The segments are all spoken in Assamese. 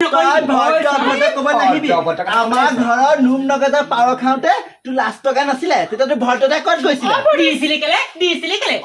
নকৰিবি। ভদ্ৰ অভদ্ৰ ক'ব নাহিবি। ভদ্ৰ অভদ্ৰ কথা আমাৰ ঘৰৰ নোম নগজা পাৰ খাওঁতে তোৰ লাজ টকা নাছিলে, তেতিয়া তোৰ ভদ্ৰতা ক'ত গৈছিলে? দিছিলি কেলে, দিছিলি কেলে?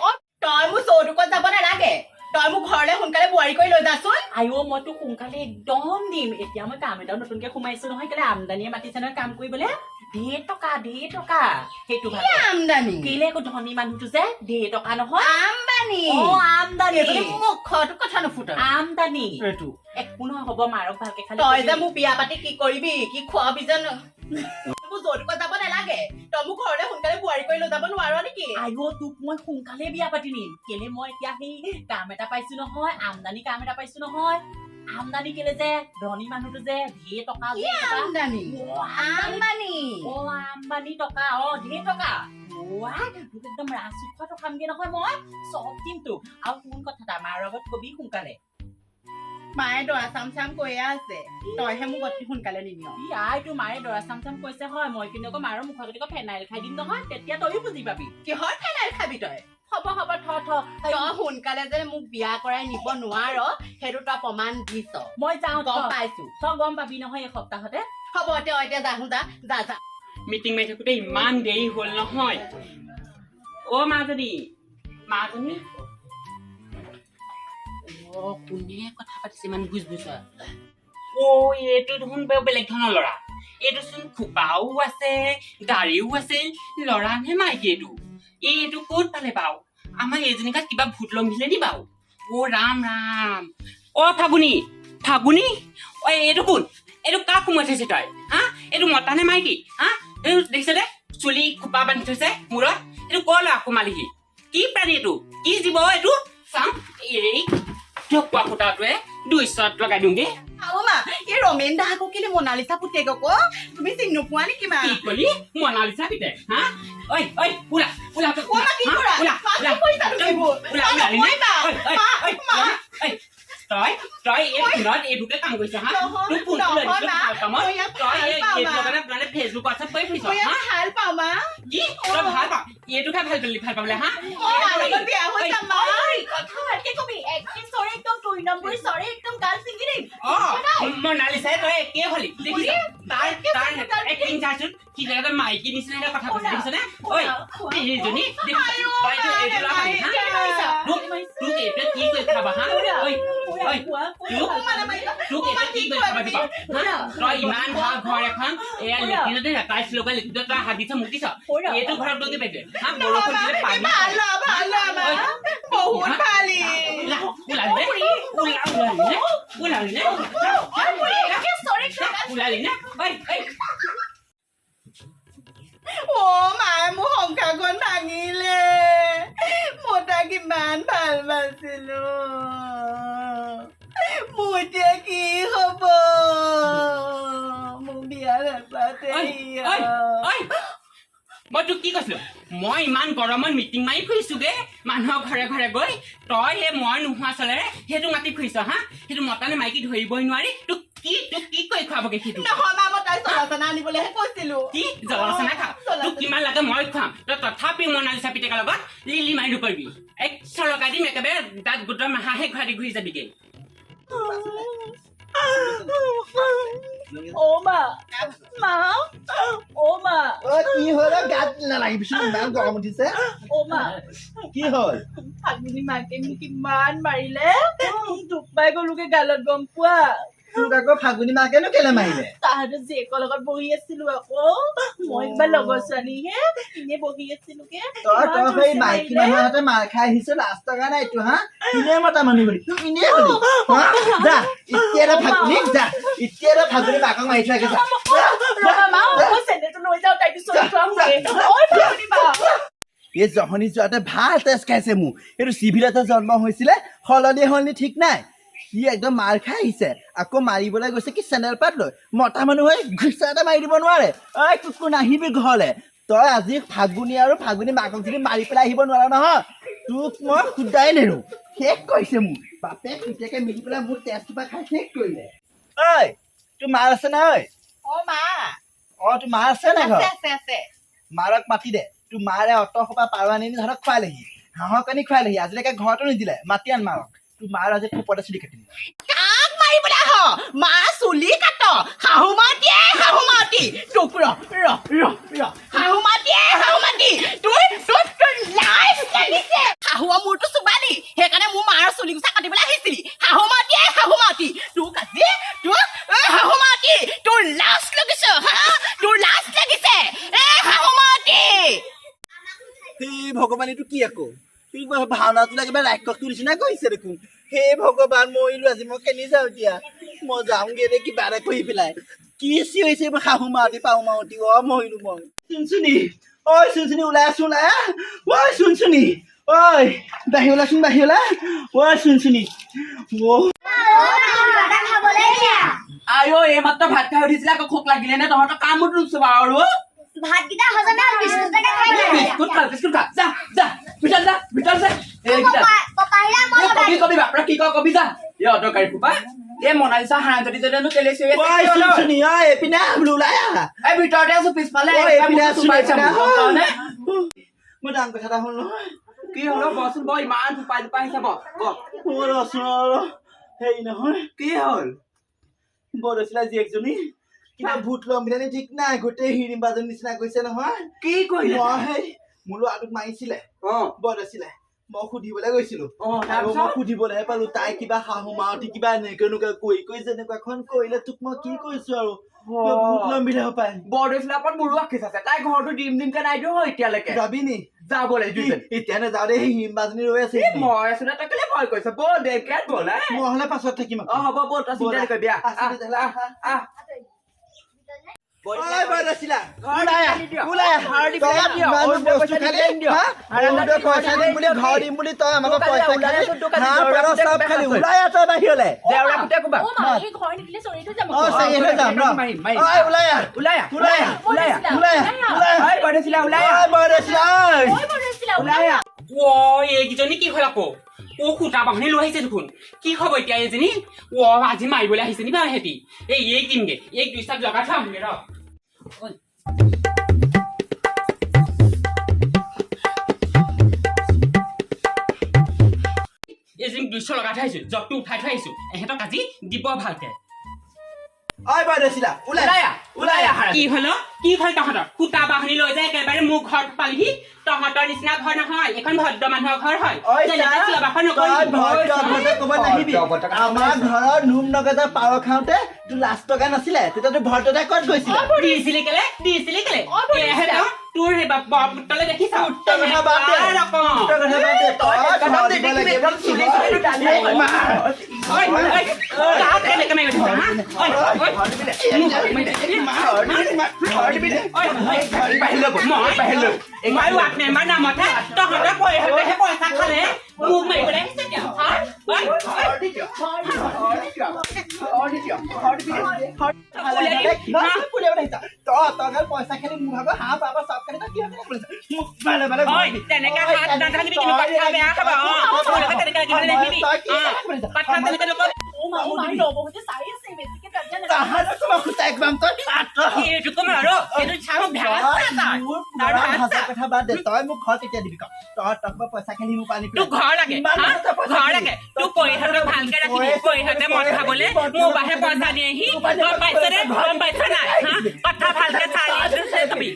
তই মোৰ চৌটোকত যাব নালাগে, তই মোক ঘৰলৈ সোনকালে বোৱাৰী কৰি লৈ যাচোন। আইঅ, মই তোক সোনকালে একদম দিম। এতিয়া মই কাম এটাও নতুনকে সোমাইছো নহয়। কেলে, আমদানিয়ে মাতিছে নহয় কাম কৰিবলৈ। ঢেৰ টকা, ঢেৰ টকা। সেইটো ভাগ আমদানি? কেলে আকৌ, ধনী মানুহটো যে, ঢেৰ টকা নহয়। আমবানি? অ, আমদানি। এইজনী মুখতো কথা নুফুট। আমদানি। এইটো একো নহয়, হ'ব, মাৰক ভালকে খালি। তই যে মোক বিয়া পাতি কি কৰিবি, কি খুৱাবি জানো? মোৰ যৌতুকত যাব নালাগে, তই মোক ঘৰলৈ সোনকালে বোৱাৰী কৰি লৈ যাব নোৱাৰ নেকি? আইঅ, তোক মই সোনকালে বিয়া পাতি নিম। কেলে, মই এতিয়া সেই কাম এটা পাইছো নহয়, আমদানি কাম এটা পাইছো নহয়। আমদানি কেলে যে, ধনী মানুহটো যে, ঢেৰ টকা, ঢেৰ টকা। আমদানি? অ, আমদানি। আমবানি? অ, আম্বানি টকা, অ, ঢেৰ টকা। অ, তোক একদম ৰাজসুখত ৰখামগে নহয় মই, চব দিম তোক। আৰু কোন কথা এটা মাৰ আগত কবি সোনকালে। মায়ে দৰা চাম চাম কৈয়ে আছে, তইহে মোক অতি সোনকালে নিনিয়। ই আই, তোৰ মায়ে দৰা চাম চাম কৈছে হয়, মই কিন্তু আকৌ মাৰৰ মুখৰ আগত আকৌ ফেনাইল খাই দিম নহয়, তেতিয়া তয়ো বুজি পাবি। কিহৰ ফেনাইল খাবি তই? হ'ব হ'ব, থ থ। তই সোনকালে যে মোক বিয়া কৰাই নিব নোৱাৰ, সেইটো তই প্ৰমাণ দিছ। মই যাওঁ, গম থ। পাইছো। থ, গম পাবি নহয় এই সপ্তাহতে। হ'ব, তেওঁ এতিয়া যাহো, যা যা যা। মিটিং মাৰি থাকোঁতে ইমান দেৰি হ'ল নহয়। অ মাজনী, মাজনী, অ, কোনে কথা পাতিছে ইমান বুজ বুজা? অ, এইটো দেখোন বৰ বেলেগ ধৰণৰ ল'ৰা। এইটো চোন খোপাও আছে, দাড়িও আছে। ল'ৰা নে মাইকী এইটো? এইটো ক'ত পালে বাৰু? আমাৰ এইজনী গাত কিবা ভূত লম্ভিলে নি বাৰু? অ ৰাম ৰাম! অ ফাগুনী, ফাগুনী, অ, এইটো কোন? এইটো কাক সোমাই থৈছে তই? হা, এইটো মতা নে মাইকী? হা, এইটো দেখিছে দে, চুলি খোপা বান্ধি থৈছে মূৰত। এইটো কৰ ল'ৰা সোমালিহি? কি প্ৰাণী এইটো? কি জীৱ এইটো? চাওঁ, এই ঢকুৱা ফুটাটোৱে দুই চত লগাই দিওঁগে। আও মা, এই ৰমেন দা আকৌ কেলে মনালিচা পুতেক আকৌ, তুমি চিনি নোপোৱা নেকি মা? কি কলি, মনালিচা পিতে? হা, ঐ ঐ, ওলা ওলা। অ মা, কি কৰা? ওলা। মা, কি কৰিছা তুমি এইবোৰ? ওলা। মা, ওলালি নে? নকৰিবা। ঐ ঐ। মা, ঐ। মা। ঐ, তই তই এই ফোনত এইবোৰকে কাম কৰিছ? হা? নহয়, তোক ফোনটো লৈ নহয়, দিছিলো মা। ভাল কামত, মই ইয়াক তই ভাল এই পাওঁ, এইটো মা। লগাই মানে ফেচবুক, হোৱাটছআপ কৰি ফুৰিছ? মই ইয়াক হা? ভাল পাওঁ মা। কি, তই ভাল পাওঁ? এইটো খাই ভাল পালি, ভাল পাবলে? হা? মই মাৰ লগত বিয়া হৈ যাম মা। কথা ভালকে কবি। একে চৰে একদম দুই নম্বৰী চৰে একদম গাল ছিঙি দিম। অ, মনালিচাই তই একে হলি, দেখিছ? তাৰ তাৰ এক্টিং চাচোন, কি জেগাতে মাইকী নিচিনাকে কথা কৈছে, দেখিছনে? ঐ এইজনী, দেখিছ? তই এইটো এইটো ল'ৰা পালি? হা, তোক তোক এইটোৱে কি কৰি খাবা? হা, ঐ ঐ, তোক তোক এতিয়া কি কৰি খাবা দিবা? হা, তই ইমান ভাল ঘৰ এখন, এয়া লেট্ৰিনতে টাইলছ লগাই লেট্ৰিনত তই হাত দিছ, মুখ দিছ, এইটো ঘৰত গৈ কি পাইছে? হা, বৰষুণ দিলে পানী ভাল ল'ৰা, ভাল ল'ৰা মা, বহুত ভাল ই। ওলা, ওলালি নে? ওলা, ওলালি নে? ওলালি নে? ওলালি নে? ঐ ঐ। অ মায়ে, মোৰ সংসাৰখন ভাঙিলে। মই তাক ইমান ভাল পাইছিলো, মোৰ এতিয়া কি হ'ব? মোৰ বিয়া নাপাতে। ঐ ঐ ঐ, মই তোক কি কৈছিলো? মই ইমান গৰমত মিটিং মাৰি ফুৰিছোগে মানুহৰ ঘৰে ঘৰে গৈ, তই সেই মই নোহোৱা চলেৰে সেইটো মাতি ফুৰিছ? হা, সেইটো মতা নে মাইকী ধৰিবই নোৱাৰি। তোক কি কৰি খুৱাবগে সেইটো? নহয় মা, মই তাই চলা চনা আনিবলৈহে কৈছিলো। কি জলা চানা খা? তোক কিমান লাগে মই খুৱাম, তই তথাপি মনালিচা পিতেকৰ লগত লিলি মাৰি নকৰিবি। এক চলকাই দিম, একেবাৰে দাঁত গোটৰ মাহাহে ঘূৰাই দি ঘূৰি যাবিগে। অ মা, মা, অ মা। অ, কি হ'ল? অ, গাত নালাগিবিচোন, ইমান গৰম উঠিছে। অ মা। কি হ'ল? ফাগুনী মাকে মোক ইমান মাৰিলে, দুখ পাই গ'লোগে গালত, গম পোৱা? তোক আকৌ ফাগুনী মাকেনো কেলে মাৰিলে? তাহাঁতৰ জীয়েকৰ লগত বহি আছিলো আকৌ, মই কিবা লগৰ ছোৱালীহে, এনেই বহি আছিলোগে। তই ইমান তই সেই জোৰছে মাইকী মাৰিলে। মানুহৰ হাতে মাৰ খাই আহিছ, লাজ লগা নাই এইটো? হা, এনেই মতা মানুহ বুলি তোক এনেই হলি? হা, যা এতিয়া এটা ফাগুনীক, যা এতিয়া এটা ফাগুনী মাকক মাৰি থৈ আগে, যা। ৰ'বা মা, মই চেন্দেলটো লৈ যাওঁ, তাইক চুলি থোৱা আহোঁগে। ঐ ফাগুনী মা। এই জহনি যোৱাতে ভাল তেজ খাইছে মোৰ। এইটো চিভিলতে জন্ম হৈছিলে, সলনি সলনি ঠিক নাই। সি একদম মাৰ খাই আহিছে, আকৌ মাৰিবলৈ গৈছে কি চেনেল পাত লৈ। মতা মানুহ হৈ ঘুচা এটা মাৰি দিব নোৱাৰে? ঐ কুকুৰ, নাহিবি ঘৰলে তই। আজি ফাগুনী আৰু ফাগুনী মাকক যদি মাৰি পেলাই আহিব নোৱাৰ নহয়, তোক মই সুদাই নেৰো। শেষ কৰিছে মোক, বাপেক পুতেকে মিলি পেলাই মোৰ তেজ টোপা খাই শেষ কৰিলে। ঐ, তোৰ মাৰ আছে নাই ঐ? অ মা। অ, তোৰ মা আছে নাই আছে। ঘৰত? আছে আছে। মাৰক মাতি দে। তোৰ মাৰে অত সোপা পাৰ আনি আনি ধৰক খুৱালেহি, হাঁহৰ কণী খুৱালেহি, আজিলৈকে ঘৰতো নিদিলে। মাতি আন মাৰক। তোৰ মাৰ আজি খোপতে চুলি কাটিম। কাক মাৰিবলৈ আহ? মা চুলি আকৌ ভাওনাটো কিবা ৰাক্ষসটোৰ নিচিনা কৰিছে দেখোন। হে ভগৱান, মৰিলো আজি, মই কেনি যাওঁ এতিয়া? মই যাওঁগে দে কিবা এটা কৰি পেলাই। কি চিঞৰিছে এইবোৰ শাহু মাউতি পাহু মাউতি, অ মৰিলো মই। চুনচুনি, ঐ চুনচুনি, ওলাই আছো, ওলাই আহ। ঐ চুনচুনি, ঐ বাহিৰ ওলাচোন, বাহিৰ ওলা। ঐ চুনচুনি, অ। আইঅ, এইমাত্ৰ ভাত খাই উঠিছিলে, আকৌ ভোক লাগিলে নে? তহঁতৰ কামত নুচুবা আৰু। ভাতকেইটা হজমে হ'ল, বিস্কুট এটা খাই পেলাই। বিস্কুট খা, বিস্কুট খা, যা যা, ভিতৰত যা, ভিতৰত যা। এইকেইটা কপাহিলা মই এই কবি কবি, বাপৰা কি কয় কবি, যা। এই অদৰকাৰী সোপা, এই মনালিচা হাৰামজাদি জনীনো কেলে চিঞৰি ঐ আছে? চুনচুনি, ঐ এইপিনে আহ বোলো, ওলাই আহ। এই ভিতৰতে আছো, পিছফালে। ঐ এইপিনে আছো, এইপিনে আহ। আহ। মোৰ ডাঙৰ কথা এটা হ'ল নহয়। কি হ'ল বচোন বৰ, ইমান ফোপাই জোপাই আহিছে, ব ব। মোৰ ৰচোন আৰু হেৰি নহয়। কি হ'ল? বৰদৈচিলা জীয়েকজনী কিবা ভূত ল'ম বুলি ঠিক নাই, গোটেই হিৰিম্বাজনী নিচিনা কৰিছে নহয়। কি কৰিলে? মই সেই মোৰ ল'ৰাটোক মাৰিছিলে বৰদৈচিলাই, মই সুধিবলৈ গৈছিলো। আৰু মই তাৰপিছত? সুধিবলৈহে পালো, তাই কিবা শাহু মাউতি কিবা এনেকুৱা এনেকুৱা কৰি কৰি যেনেকুৱাখন কৰিলে, তোক মই কি কৈছো আৰু ভূত ল'ম বুলি পাই। বৰদৈচিলাৰ ওপৰত মোৰো আখিচ আছে, তাই ঘৰটো দিম দিমকে নাই দিওঁ এতিয়ালৈকে। যাবি নি? যাব লাগিব দুইজন। এতিয়া নাযাওঁ দেই, সেই হিৰিম্বাজনী ৰৈ আছে। এই মই আছো দে, তই কেলে ভয় কৰিছ? ব'ল দে, কেত ব'ল হে। মই হ'লে পাছত থাকিম আকৌ। অ হ'ব, ব'ল, তই চিন্তা নকৰিবি, আহ, আছো আহ, তেতিয়াহ'লে, আহ, আহ। আহ। ঐ বৰদৈচিলা, ঘৰ ওলাই আহ, দি দিয়। ওলাই আহ। ঘৰ দি তই পেলাই দিয়। ইমান অৰুণোদয় বস্তু পইচা খালি, দি দিয়। হা? অৰুণোদয় পইচা দিম বুলি, ঘৰ দিম বুলি তই আমাৰ পৰা তোক আজি পইচা ওলাই খালি, আছো, তোক আজি হাঁহ জেওৰা পাৰ খুটাই চব কোবাই খালি। খাইছো। ওলাই আহ তই বাহিৰলে। জেওৰা খুটাই কোবা। অ মা, এই ঘৰ নিদিলে চৰি থৈ যাম। অ, চাৰি হৈ যাম ৰ। মাৰিম, মাৰিম। ঐ ওলাই আহ, ওলাই আহ, ওলাই আহ, ওলাই আহ, ওলাই আহ, ওলাই আহ। ঐ বৰদৈচিলা, ওলাই আহ। ঐ বৰদৈচিলা, ঐ। ঐ বৰদৈচিলা, ওলাই আহ। অ এইকেইজনী কি হ'ল আকৌ? অ সূতা বাহনি লৈ আহিছে দেখোন, কি হ'ব এতিয়া এইজনী? অ আজি মাৰিবলৈ আহিছে নি বাৰু সিহঁতি? এই এইক দিমগে, এইক দুই চাপ লগাই থৈ আহোঁগে ৰ। এইজনীক দুইশ লগাই থৈ আহিছো, জবটো উঠাই থৈ আহিছো, এহেঁতক আজি দিব ভালকে। ঐ বৰদৈচিলা, ওলাই ওলাই আহ, ওলাই আহ। কি হ'ল অ? কি হ'ল তহঁতৰ? সূতা বাহনি লৈ যায় একেবাৰে মোৰ ঘৰত পালিহি। তহঁতৰ নিচিনা ঘৰ নহয়, এইখন ভদ্ৰ মানুহৰ ঘৰ হয়। ঐ তেনেকে চা, চিঞৰ বাখৰ তই নকৰিবি। ভদ্ৰ ভদ্ৰ ক'ব নাহিবি। ভদ্ৰ ভদ্ৰ কথা আমাৰ ঘৰৰ নোম নগজা পাৰ খাওঁতে তোৰ লাজ টকা নাছিলে, তেতিয়া তোৰ ভদ্ৰতা ক'ত গৈছিলে? দিছিলি কেলে, দিছিলি কেলে? অ, বৰদৈচিলা। এহেঁতৰ তোৰ সেই বৰপুত্ৰলে দেখিছ? তোৰ কথা বাদ দে। ৰকম। তোৰ কথা বাদ দে। তই তই একদম ঘৰ দিব দেখিবি, লাগে একদম বুলি চুলি চুলি দালি। এই মাৰ। ঐ, ঐ, কাক কেনেকে মাৰি উঠিছ, হা? ঐ, ঐ, ঐ, ঐ, মই ৱাৰ্ড মেম্বাৰ নামতহে তহঁতৰ পইচাহে পইচা খালে, মোক মাৰিবলৈ আহিছে এতিয়া, হা? ঐ, ঐ, পইচা খালি মোৰ ভাগৰ হাঁহ পাব চব খালি, তই কিয় কেনে কৰিছ? মোক ভালে ভালে ঐ, তেনেকে হাত নাথাকিবি কিন্তু, কথা বেয়া খাব। অ, মোৰ লগত তেনেকে লাগিব নাহিবি। তই কি অ, কৰিছ? কথা তেনেকে নকবি। অ মা, অ মা, নবৌহঁতে চাই আছে, বেছিকে কাজিয়া নালাগে। তাহাঁতক তোমাক সূতা একবাম তই আঁতৰ হ। এইটোকো মাৰ, এইটো চাওঁ ভেড়া তই তাৰ। মোৰ তাৰ ল'ৰা ভাত ভাজাৰ চা। কথা বাদ দে, তই মোক ঘৰ কেতিয়া দিবি ক? তই তক মই পইচা খেলি মোৰ পানী তোক ঘৰ লাগে, ইমান হা? পইচা পইচা ঘৰ খেলি। লাগে। তোক পৰিহঁতক ভালকে ৰাখিবি, পৰিহঁতে মদ খাবলে মোৰ বাহে পইচা দিয়েহি। গম পাইছ নে? গম পাইছ নাই, হা? কথা ভালকে চাই কবি।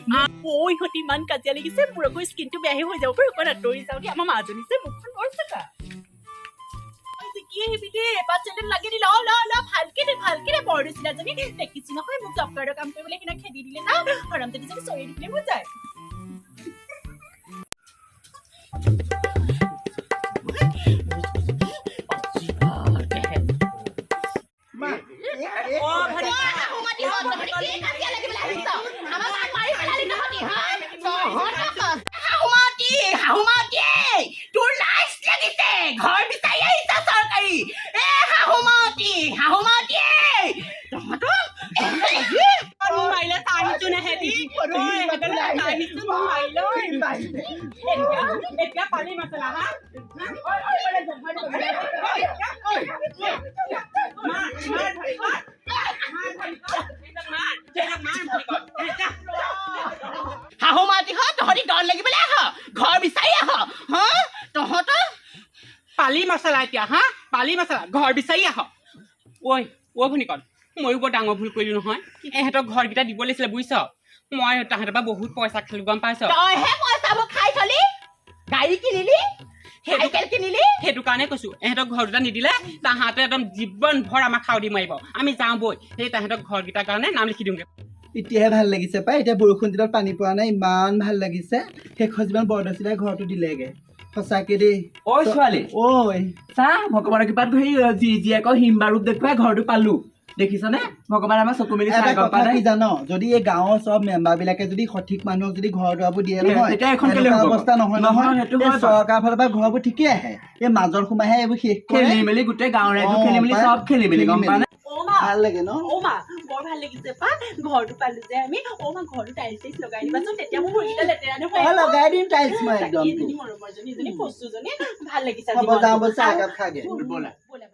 ঐ ইহঁতি ইমান কাজিয়া লাগিছে, মোৰ আকৌ স্কিনটো বেয়াহে হৈ যাব পাৰে, অকণ আঁতৰি যাওঁ দেই। আমাৰ মাজনী যে মুখখন বৰ চোকা। ঐ, জিকি আহিবি দেই, পাত চেণ্ডেল লাগি দিলে। অ ল ল, ভালকে দে, ভালকে দে। বৰদৈচিলাজনী দেখিছি নহয়, মোক জব কাৰ্ডৰ কাম কৰিবলৈ সেইদিনা খেদি দিলে না, হৰামজাদীজনী চৰি দিলে মোৰ যায়। মা, অ ভাৰী। শাহু মাতি হত, তহঁতি কি কাজিয়া লাগিবলৈ আহিছ? আমাৰ মাক মাৰি পেলালি তহঁতি, হা? তহঁতক শাহু মাতি, শাহু মাতি, তোৰ লাজ লাগিছে, ঘৰ বিচাৰি আহিছ চৰকাৰী। এ শাহু মাতি, শাহু মাতি, তহঁতক মোক মাৰিলে চাহিছো নে সেতি? ঐ, সেইকাৰণে চাহিছো, মোক মাৰিলে, ঐ। এতিয়া এতিয়া পালি মছলা, হা? মাৰ, মাৰ ধৰি কৰ। মাৰ ধৰি কৰ। মাৰ, মাৰ ধৰি কৰ। এ, যা। শাহু মাতি হত, তহঁতি দল লাগিবলৈ আহ, ঘৰ বিচাৰি আহ, হা? তহঁতক পালি মছলা এতিয়া, হা? পালি মছলা, ঘৰ বিচাৰি আহ। ঐ অ ভনীকণ, ময়ো বৰ ডাঙৰ ভুল কৰিলো নহয়, এহেঁতক ঘৰকেইটা দিব লাগিছিলে বুজিছ। মই তাহাঁতৰ পৰা বহুত পইচা খালো, গম পাইছ? তইহে পইচাবোৰ খাই থলি, গাড়ী কিনিলি, চাইকেল কিনিলি। সেইটো কাৰণে কৈছো, এহেঁতক ঘৰ দুটা নিদিলে তাহাঁতে একদম জীৱন ভৰ আমাক খাও দি মাৰিব। আমি যাওঁ বৈ, সেই তাহাঁতক ঘৰকেইটাৰ কাৰণে নাম লিখি দিওঁগে। এতিয়াহে ভাল লাগিছে পাই, এতিয়া বৰষুণ দিনত পানী পোৱা নাই, ইমান ভাল লাগিছে। শেষত যিমান বৰদৈচিলাই ঘৰটো দিলেগে। সঁচাকে দেই। ঐ ছোৱালী। ঐ। চা, ভগৱানৰ কৃপাত সেই জীয়েকৰ হিম্বা ৰূপ দেখুৱাই ঘৰটো পালো, দেখিছনে? ভগৱানে আমাৰ চকু মেলি এটা চাই, গম কথা পালে? কি জান, যদি এই গাঁৱৰ চব মেম্বাৰ বিলাকে যদি সঠিক মানুহক যদি ঘৰ দুৱাৰবোৰ দিয়ে নহয়, তেতিয়া এখন কেলে এনেকুৱা হ'ব? অৱস্থা নহয়। নহয়, নহয়, সেইটো এই হয় বাৰু। চৰকাৰৰ ফালৰ পৰা ঘৰবোৰ ঠিকেই আহে, এই মাজত সোমাইহে এইবোৰ শেষ কৰে। খেলি মেলি, গোটেই গাঁৱৰ ৰাইজো অ, খেলি মেলি, পাই। চব খেলি মেলি, গম খেলি পানে? অ মা। ভাল লাগে ন? অ মা, বৰ ভাল লাগিছে পা, ঘৰটো পালো যে আমি। অ মা, ঘৰটো টাইলছ চাইলছ লগাই দিবাচোন, তেতিয়া মোৰ ভৰিকেইটা লেতেৰা নহয়। অ, লগাই দিম টাইলছ মই একদম। এজনী মৰমৰজনী, এজনী কচুজনী, ভাল লাগিছে আজি হ'ব, মনটো। যাওঁ বল, চাহ একাপ খাগে। ব'লা। ব'লা।